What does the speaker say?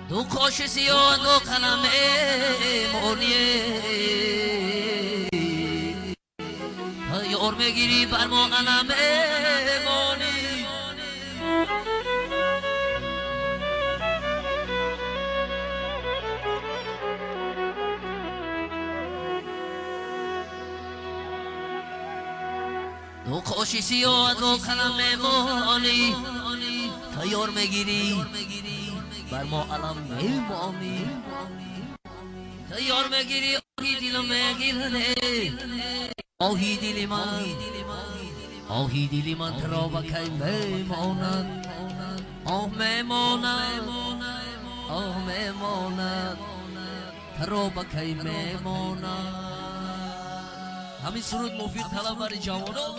Ду қоши сиёҳ, ду қалам мемонӣ. Ёр мегирӣ, бар мо қалам мемонӣ. Ду қоши сиёҳ, ду қалам мемонӣ. Тайёр мегирӣ, бар мо алам мемонӣ. Тайёр мегирӣ, оҳи дилам мегирад. Оҳи дили ман, оҳи дили ман туро ба кай мемонад. Оҳ мемонад, оҳ мемонад, туро ба кай мемонад. Ҳамин суруд муфиқ талаб барои ҷавонон.